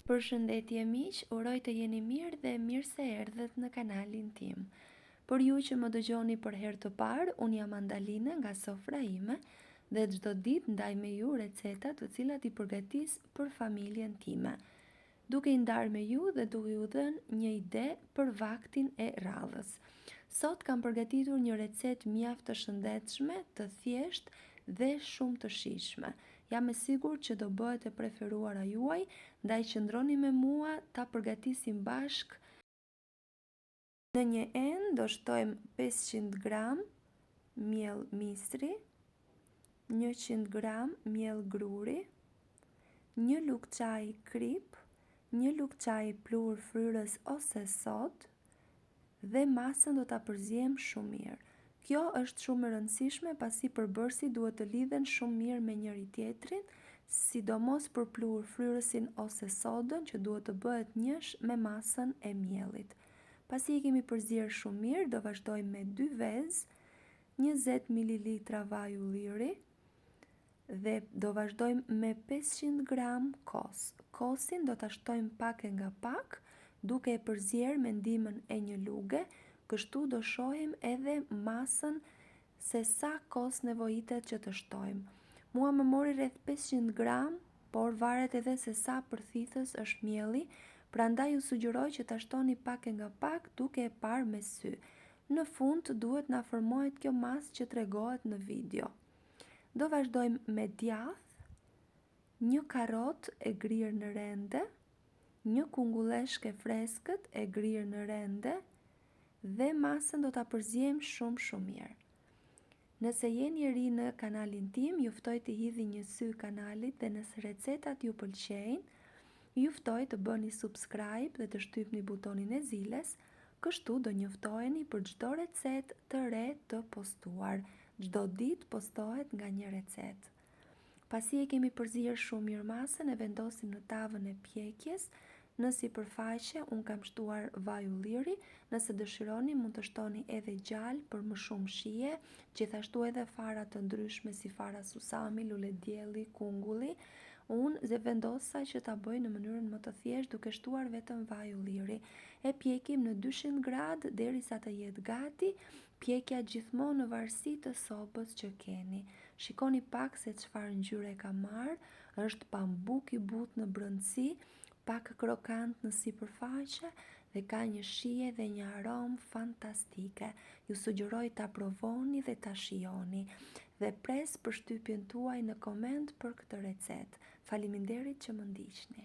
Përshëndetje miq, uroj të jeni mirë dhe mirë se erdhët në kanalin tim. Për ju që më dëgjoni për herë të parë, unë jam Andalina nga Sofra ime dhe çdo ditë ndaj me ju receta të cilat i përgatis për familjen time. Duke i ndarë me ju dhe duke ju dhënë një ide për vaktin e radhës. Sot kam përgatitur një recetë mjaft të shëndetshme, të thjeshtë dhe shumë të shijshme. Jam e sigurt që do bëhet e preferuara juaj, ndaj qëndroni me mua ta përgatisim bashkë. Në një enë do shtojmë 500 gram miell misri, 100 gram miell gruri, një lugë çaji kripë, një lugë çaji pluhur fryrës ose sodë, dhe masën do ta përziejmë shumë mirë. Kjo është shumë e rëndësishme pasi përbërësit duhet të lidhen shumë mirë me njëri-tjetrin, sidomos për pluhur fryrësin ose sodën që duhet të bëhet njësh me masën e miellit. Pasi e kemi përzier shumë mirë, do vazhdojmë me dy vezë, 20 mililitra vaj ulliri, dhe do vazhdojmë me 500 gram kos. Kosin do ta shtojmë pak e nga pak, duke e përzier me ndihmën e një luge, kështu do shohim edhe masën se sa kos nevojitet që të shtojmë. Mua më mori rreth 500 gram, por varet edhe se sa përthithës është mielli, prandaj ju sugjeroj që ta shtoni pak e nga pak duke e parë me sy. Në fund duhet na formohet kjo masë që tregohet në video. Do vazhdojmë me djathë, një karotë e grirë në rende, një kungulleshkë e freskët e grirë në rende dhe masën do ta përziejmë shumë shumë mirë. Nëse jeni i ri në kanalin tim, ju ftoj t'i hidhni një sy kanalit dhe nëse recetat ju pëlqejnë, ju ftoj të bëni subscribe dhe të shtypni butonin e ziles, Kështu do njoftoheni për çdo recetë të re të postuar. Çdo ditë postohet nga një recetë. Pasi e kemi përzier shumë mirë masën e vendosim në tavën e pjekjes. Në sipërfaqe unë kam shtuar vaj ulliri, nëse dëshironi mund të shtoni edhe gjalpë për më shumë shije, gjithashtu edhe fara të ndryshme si fara susami, luledielli, kungulli. Unë vendosa që ta bëj në mënyrën më të thjeshtë duke shtuar vetëm vaj ulliri. E pjekim në 200 gradë derisa të jetë gati, pjekja gjithmonë në varësi të sobës që keni. Shikoni pak se çfarë ngjyre ka marrë, është pambuk i butë në brendësi, pak krokant në sipërfaqe dhe ka një shije dhe një aromë fantastike. Ju sugjeroj ta provoni dhe ta shijoni. Dhe pres përshtypjen tuaj në koment për këtë recetë. Faleminderit që më ndiqni.